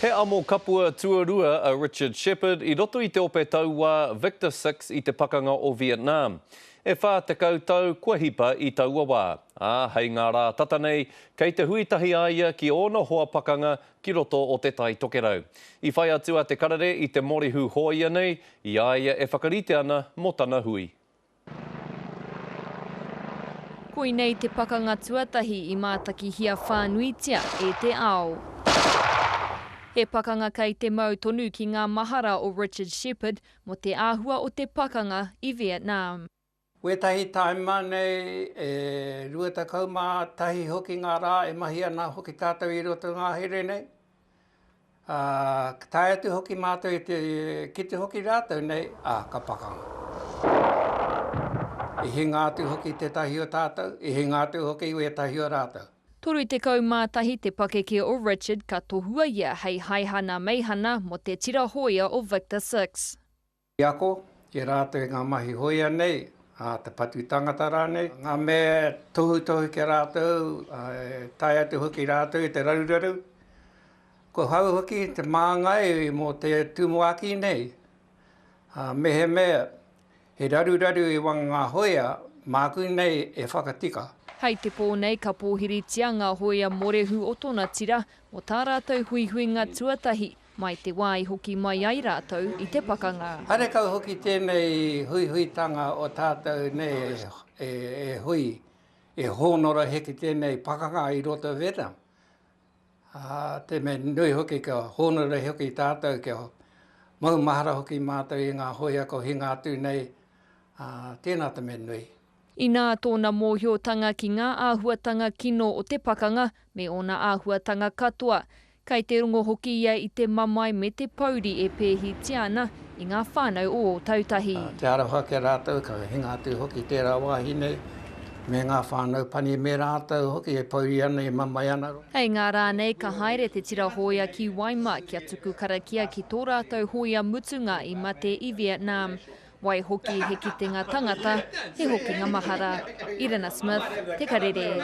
He amo kapua tuarua a Richard Shepherd i roto i te ope tauā Victor Six i te pakanga o Vietnam. E 40 tau kua hipa i taua wā, ā, hei ngā rā tata nei, kei te hui tahi a ia ki ōna hoa pakanga ki roto o Te Tai Tokerau. I whai atu a Te Karere i te morihu hōia nei, i a ia e whakarite ana mō tana hui. Koinei te pakanga tuatahi i mātakihia whānuitia e te ao. He pakanga kei te mau tonu ki ngā mahara o Richard Shepherd mō te āhua o te pakanga i Vietnam. Wētahi tāima nei e 21 hoki ngā rā e mahi ana hoki tātou i roto i ngā here nei. Ā, ka tae atu hoki mātou i te kite hoki rātou nei, ā, ka pakanga. I hinga atu hoki tētahi o tātou, i hinga atu hoki wētahi o rātou. 31 te pakeke o Richard ka tohua ia hei haihana meihana mō te tira hōia o Victor Six. I ako i a rātou i ngā mahi hōia nei, ā, te patu tangata rānei, ngā mea tohutohu ki a rātou, ā, e tae atu hoki rātou i te raruraru. Ko hau hoki te māngai mō te tumuaki nei, ā, mehemea he raruraru i wanga ngā hōia, māku nei e whakatika. Hei te pō nei ka pōhiritia ngā hōia morehu o tōna tira mō tā rātou huihuinga tuatahi Mai te wā i hoki mai ai rātou i te pakanga. Haere kau hoki tēnei huihuitanga o tātou nei e hui, e hōnora heke tēnei pakanga i roto i Vietnam. Ā, te mea nui hoki kia hōnore hoki tātou, kia maumahara hoki mātou i ngā hōia kua hinga atu nei, ā, tēnā te mea nui. Inā tōna mōhiotanga ki ngā āhuatanga kino o te pakanga me ōna āhuatanga katoa. Kei te rongo hoki ia i te mamae me te pouri e pēhitia ana i ngā whānau o Ōtautahi. Te aroha ki a rātou, ka hinga atu hoki tērā wāhi nei, me ngā whānau pani me rātou hoki e pouri ana, e mamae ana. Hei ngā rā nei ka haere te tira hōia ki Waima kia tuku karakia ki tō rātou hōia mutunga i mate i Vietnam. Waihoki he kitenga tangata, he hokinga mahara. Irina Smith, Te Karere.